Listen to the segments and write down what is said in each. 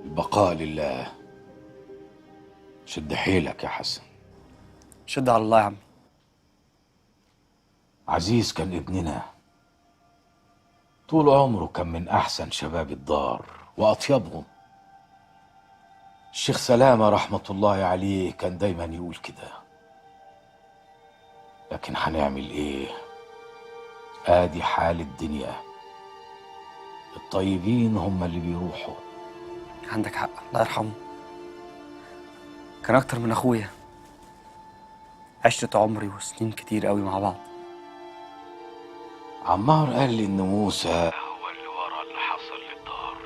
البقاء لله. شد حيلك يا حسن. شد على الله يا عم. عزيز كان ابننا، طول عمره كان من أحسن شباب الدار وأطيبهم. الشيخ سلامة رحمة الله عليه كان دايما يقول كده، لكن هنعمل إيه؟ آدي حال الدنيا، الطيبين هم اللي بيروحوا. عندك حق، الله يرحمه، كان أكتر من أخويا، عشرة عمري وسنين كتير قوي مع بعض. عمار قال لي إن موسى هو اللي ورا اللي حصل للدار،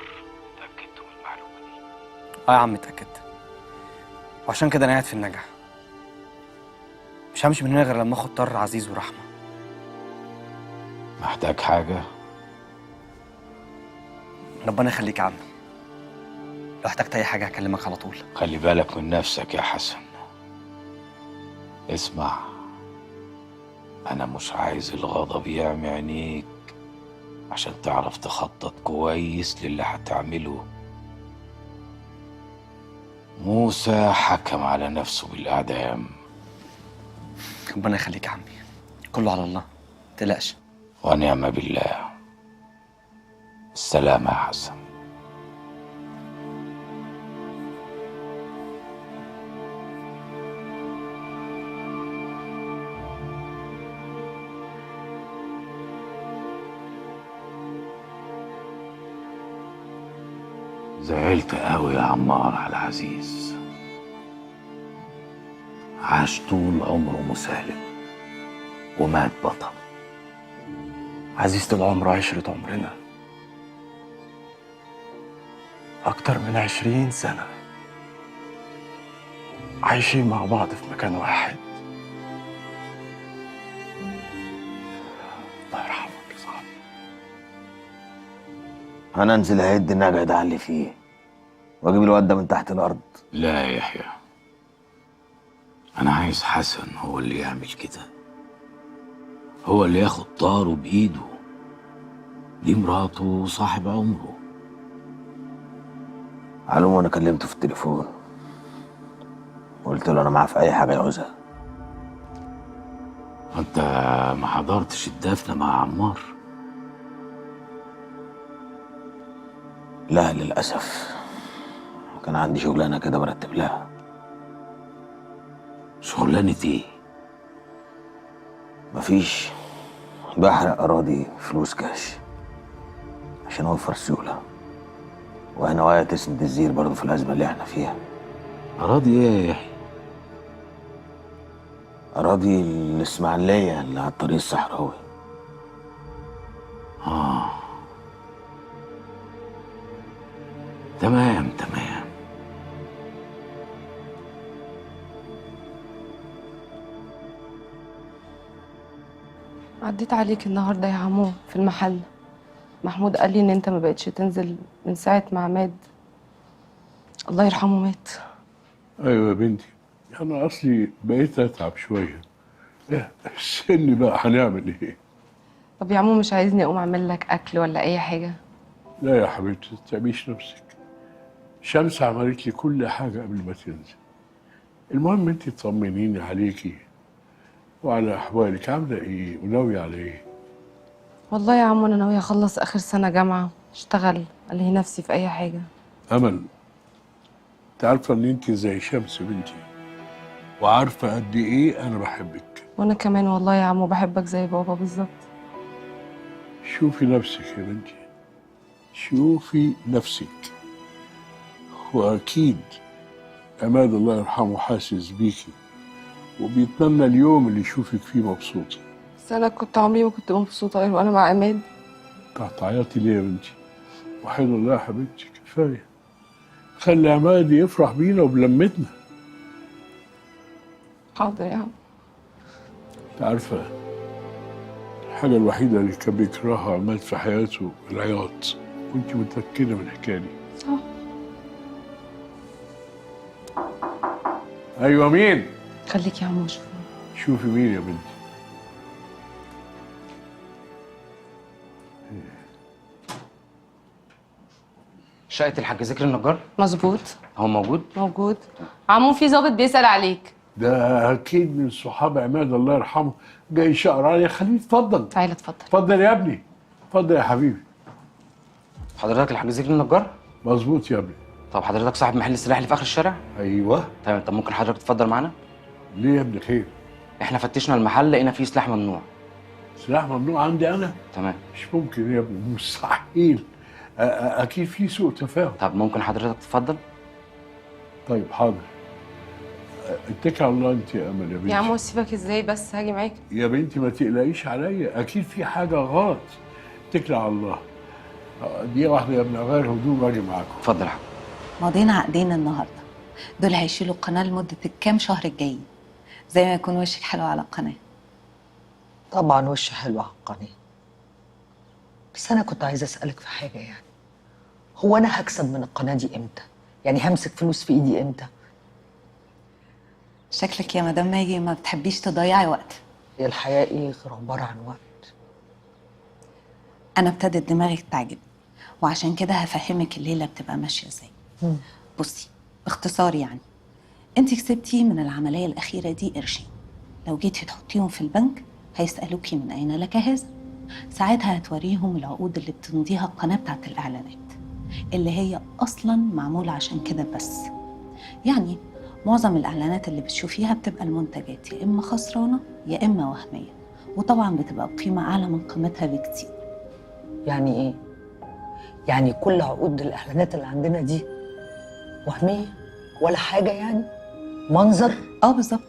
اتأكدت من المعلومة دي؟ آه يا عم اتأكدت، وعشان كده أنا قاعد في النجع، مش همشي من هنا غير لما آخد طر عزيز ورحمة. محتاج حاجة؟ ربنا يخليك يا عم، لو احتجت أي حاجة هكلمك على طول. خلي بالك من نفسك يا حسن. اسمع، أنا مش عايز الغضب يعمي عينيك عشان تعرف تخطط كويس للي هتعمله. موسى حكم على نفسه بالإعدام. ربنا يخليك يا عمي، كله على الله، متقلقش. ونعم بالله. السلامة يا حسن. زعلت قوي يا عمار على عزيز، عاش طول عمره مسالم ومات بطل. عزيز طول عمره عشرة عمرنا، أكتر من 20 سنة عايشين مع بعض في مكان واحد. الله يرحمك يا صاحبي. أنا أنزل أهد النجع ده على اللي فيه وأجيب الواد ده من تحت الأرض. لا يا يحيى، أنا عايز حسن هو اللي يعمل كده، هو اللي ياخد طاره بإيده، دي مراته وصاحب عمره. علوم أنا كلمته في التليفون، قلت له أنا معاه في أي حاجة يعوزها. أنت ما حضرتش الدفنة مع عمار؟ لا للأسف، كان عندي شغلانة كده برتب لها. شغلانة إيه؟ مفيش، بحرق أراضي فلوس كاش عشان أوفر سيولة، وهي نوايا تسند الزير برضه في الأزمة اللي احنا فيها. أراضي إيه يا يحيى؟ أراضي الإسماعيلية اللي على الطريق الصحراوي. آه تمام تمام. عديت عليك النهارده يا عمو في المحل، محمود قال لي ان انت ما بقتش تنزل من ساعة ما عماد الله يرحمه مات. ايوه يا بنتي، انا اصلي بقيت اتعب شوية، السن بقى هنعمل ايه؟ طب يا عمو مش عايزني اقوم اعمل لك اكل ولا اي حاجة؟ لا يا حبيبتي ما تتعبيش نفسك، شمس عملت لي كل حاجة قبل ما تنزل. المهم انت تطمنيني عليكي وعلى احوالك، عامله ايه وناويه على ايه؟ والله يا عمو انا ناوية اخلص اخر سنة جامعه، اشتغل، الهي نفسي في اي حاجة. امل، انت عارفه ان انت زي شمس بنتي، وعارفه قد ايه انا بحبك. وانا كمان والله يا عمو بحبك زي بابا بالظبط. شوفي نفسك يا بنتي، شوفي نفسك، واكيد عماد الله يرحمه حاسس بيكي وبيتمنى اليوم اللي يشوفك فيه مبسوطة. بس انا كنت عمري ما كنت مبسوطة غير وانا مع عماد. هتعيطي ليه يا بنتي؟ وحيد الله يا حبيبتي، كفاية، خلي عماد يفرح بينا وبلمتنا. حاضر يا عم. انت عارفه الحاجة الوحيدة اللي كان بيكرهها عماد في حياته العياط، وانت متاكدة من الحكاية دي. صح. ايوه مين؟ خليك يا عمو شوفي. شوفي مين يا بنتي؟ شقة الحاج ذكري النجار؟ مظبوط. هو موجود؟ موجود. عمو في ظابط بيسأل عليك. ده اكيد من صحاب عماد الله يرحمه، جاي يشقر عليا. خليه يتفضل. تعالى اتفضل. اتفضل يا ابني، اتفضل يا حبيبي. حضرتك الحاج ذكري النجار؟ مظبوط يا ابني. طب حضرتك صاحب محل السلاح اللي في اخر الشارع؟ ايوه. تمام. طب ممكن حضرتك تتفضل معانا؟ ليه يا ابني خير؟ احنا فتشنا المحل لقينا فيه سلاح ممنوع. سلاح ممنوع عندي انا؟ تمام. مش ممكن يا ابني، مستحيل. اكيد في سوء تفاهم. طب ممكن حضرتك تتفضل؟ طيب حاضر. اتكل على الله انت يا امل يا بنتي. يا عمو سيبك ازاي بس، هاجي معاك. يا بنتي ما تقلقيش عليا، اكيد في حاجة غلط. اتكل على الله. دي واحدة يا ابني، اغير هدوم واجي معاكم. اتفضل يا حاج. ماضينا عقدين النهارده، دول هيشيلوا القناة لمدة الكام شهر الجايين. زي ما يكون وشك حلو على القناة. طبعا وشي حلو على القناة، بس انا كنت عايزه اسالك في حاجة. يعني هو انا هكسب من القناة دي امتى؟ يعني همسك فلوس في ايدي امتى؟ شكلك يا مدام ماجي ما بتحبيش تضيعي وقت. هي الحياة ايه غير عبارة عن وقت؟ انا ابتدت دماغك تعجبني، وعشان كده هفهمك الليلة بتبقى ماشية ازاي. بصي باختصار، يعني انت كسبتي من العملية الاخيرة دي قرشين، لو جيتي تحطيهم في البنك هيسالوكي من اين لك هذا. ساعتها هتوريهم العقود اللي بتمضيها القناة بتاعت الاعلانات، اللي هي اصلا معمولة عشان كده بس. يعني معظم الاعلانات اللي بتشوفيها بتبقى المنتجات يا اما خسرانة يا اما وهمية، وطبعا بتبقى بقيمة اعلى من قيمتها بكتير. يعني ايه؟ يعني كل عقود الاعلانات اللي عندنا دي وهمية ولا حاجة؟ يعني منظر؟ اه بالظبط.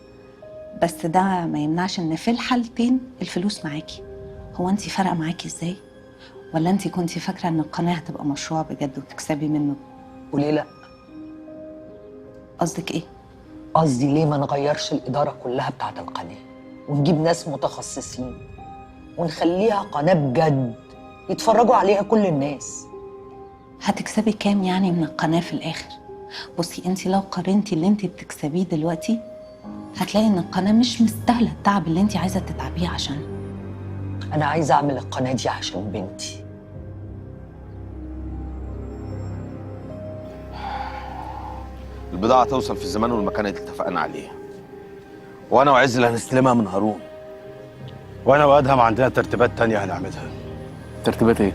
بس ده ما يمنعش ان في الحالتين الفلوس معاكي. هو انت فارقه معاكي ازاي؟ ولا انت كنتي فاكره ان القناة هتبقى مشروع بجد وتكسبي منه؟ وليه لا؟ قصدك ايه؟ قصدي ليه ما نغيرش الادارة كلها بتاعت القناة ونجيب ناس متخصصين ونخليها قناة بجد يتفرجوا عليها كل الناس؟ هتكسبي كام يعني من القناة في الاخر؟ بصي انت لو قارنتي اللي انت بتكسبيه دلوقتي هتلاقي ان القناة مش مستاهلة التعب اللي انت عايزه تتعبيه عشانها. انا عايزه اعمل القناة دي عشان بنتي. البضاعة توصل في الزمان والمكان اللي اتفقنا عليه، وانا وعز اللي هنستلمها من هارون. وانا وادهم عندنا ترتيبات تانية هنعملها. ترتيبات ايه؟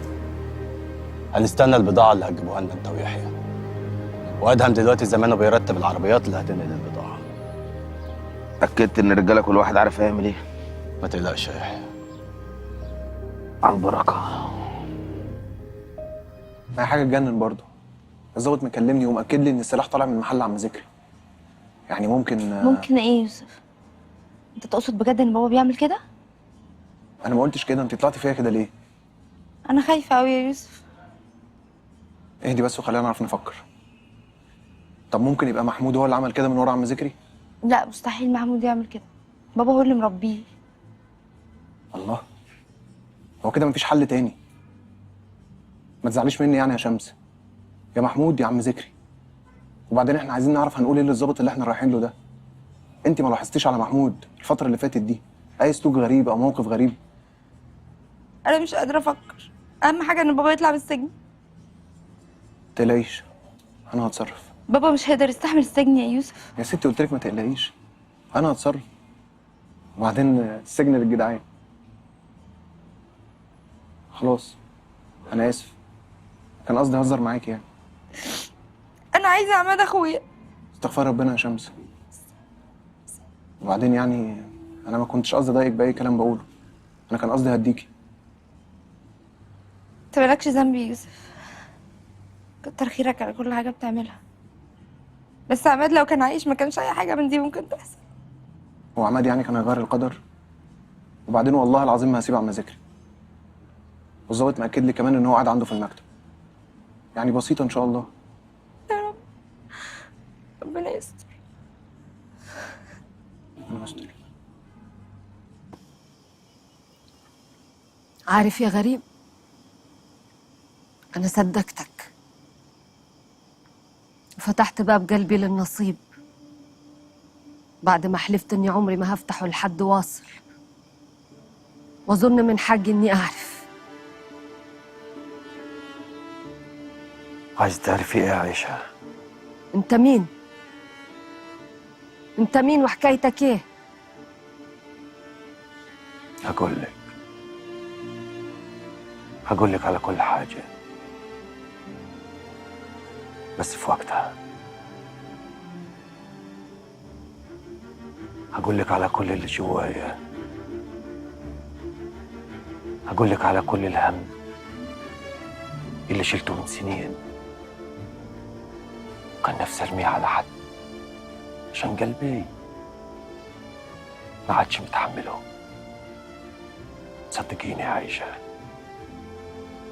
هنستنى البضاعة اللي هتجيبوها لنا انت ويحيى. وادهم دلوقتي زمانه بيرتب العربيات اللي هتنقل البضاعة. اتأكدت ان الرجالة كل واحد عارف هيعمل ايه؟ ما تقلقش يا يحيى. على البركة. ما هي حاجة تجنن برضه. الظابط مكلمني ومأكد لي ان السلاح طالع من محل عم ذكري. يعني ممكن. ممكن ايه يا يوسف؟ انت تقصد بجد ان بابا بيعمل كده؟ انا ما قلتش كده، انت طلعتي فيها كده ليه؟ انا خايفة قوي يا يوسف. اهدي بس وخلينا نعرف نفكر. طب ممكن يبقى محمود هو اللي عمل كده من ورا عم ذكري؟ لا مستحيل محمود يعمل كده، بابا هو اللي مربيه. الله، هو كده مفيش حل تاني. ما تزعليش مني يعني يا شمس، يا محمود يا عم ذكري. وبعدين احنا عايزين نعرف هنقول ايه للظابط اللي احنا رايحين له ده. انت ما لاحظتيش على محمود الفترة اللي فاتت دي اي سلوك غريب او موقف غريب؟ انا مش قادرة افكر، اهم حاجة ان بابا يطلع من السجن. تقلقيش انا هتصرف. بابا مش هيقدر يستحمل السجن يا يوسف. يا ستي قلت لك ما تقلقيش انا هتصرف. وبعدين السجن للجدعان. خلاص انا اسف، كان قصدي اهزر معاكي يعني. انا عايزه عماد اخويا. استغفر ربنا يا شمس. وبعدين يعني انا ما كنتش قصدي اضايقك باي كلام بقوله، انا كان قصدي هديكي. انت مالكش ذنب يا يوسف، كتر خيرك على كل حاجة بتعملها، بس عماد لو كان عايش ما كانش اي حاجة من دي ممكن تحصل. هو عماد يعني كان هيغير القدر؟ وبعدين والله العظيم ما هسيب عم ذكري. والظابط مأكد لي كمان ان هو قاعد عنده في المكتب. يعني بسيطة ان شاء الله. يا رب ربنا يستر. ربنا يستر. عارف يا غريب، أنا صدقتك وفتحت باب قلبي للنصيب بعد ما حلفت إني عمري ما هفتحه لحد واصل، وأظن من حقي إني أعرف. عايز تعرفي ايه يا عيشة؟ انت مين؟ انت مين وحكايتك ايه؟ هقول لك على كل حاجة، بس في وقتها. هقول لك على كل اللي جوايا، هقول لك على كل الهم اللي شلته من سنين وكان نفسي ارميه على حد عشان قلبي ما عادش متحملة. صدقيني يا عايشة،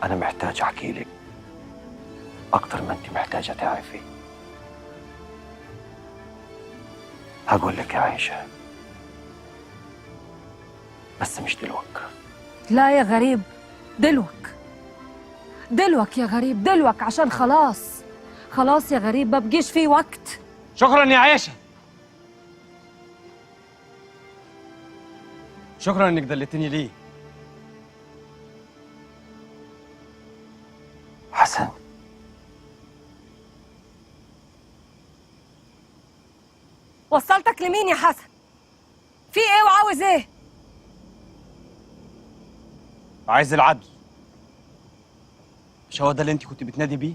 أنا محتاج أحكي لك أكتر ما أنت محتاجة تعرفي. هقول لك يا عايشة، بس مش دلوقتي. لا يا غريب، دلوك دلوك يا غريب، دلوك، عشان خلاص خلاص يا غريب ما بقيش فيه وقت. شكرا يا عيشة، شكرا انك دلتني ليه. حسن، وصلتك لمين يا حسن؟ في ايه وعاوز ايه؟ عايز العدل. مش هو ده اللي انت كنت بتنادي بيه؟